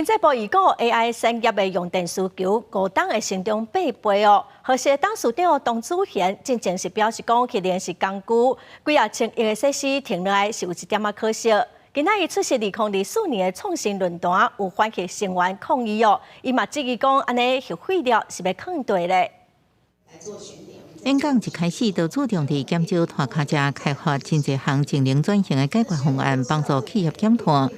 經濟部預估 AI 產業的用電需求5冬會成長8倍哦。和碩董事長董子賢進前是表示講，核能是工具，幾仔千億的設施停落來是有一點仔可惜。今仔伊出席2024年的創新論壇，有反核成員抗議哦。伊嘛質疑講，按呢核廢料是欲囥佗咧？演講一開始就注重佇減少拖跤車開發真濟項淨零轉型的解決方案，幫助企業減碳。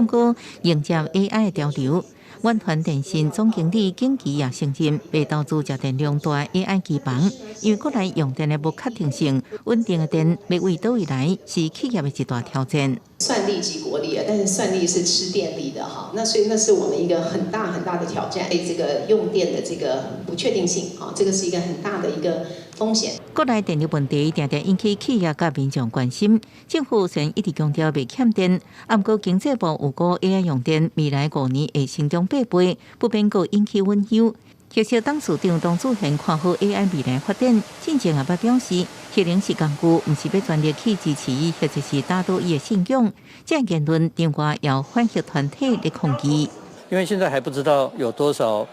毋過迎接 AI 的潮流，遠傳電信總經理景琦也承認，欲投資食電量大 AI 機房，因為國內用電的無確定性，穩定的電欲為佗位來，是企業的一大挑戰。算力即國力啊，但是算力是吃電力的哈，那所以那是我們一個很大很大的挑戰。這個用電的這個不確定性啊，這個是一個很大的一個風險。國內電力問題定定引起企業佮民眾關心，政府雖然一直強調袂欠電，毋過經濟部預估 AI 用電未來5年會成長八倍，不免閣引起隱憂。和碩董事長董子賢看好 AI 未來發展，進前也捌表示，核能是工具，毋是欲全力去支持伊，或者是打倒伊的信仰。這言論另外有反核團體咧抗議。因為現在還不知道有多少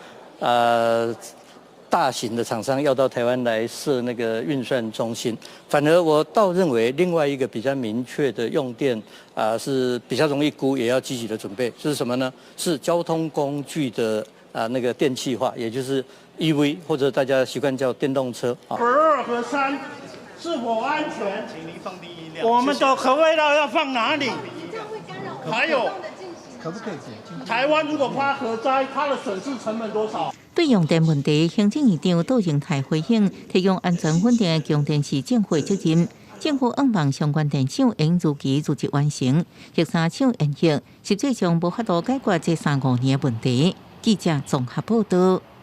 大型的廠商要到台灣來設那個運算中心，反而我倒認為另外一個比較明確的用電啊是比較容易估，也要積極的準備，是什麼呢？是交通工具的啊那個電氣化，也就是 EV 或者大家習慣叫電動車。核二核三是否安全？請您放低音量。我們的核廢料要放哪裡？還有，可不可以？台灣如果發核災，它的損失成本多少？對用電問題，行政院長杜榮泰回應，提供安全穩定的供電是政府的責任。政府向望相關電廠應如期如質完成，核三廠延役，實際上無法度解決這三五年的問題。記者綜合報道。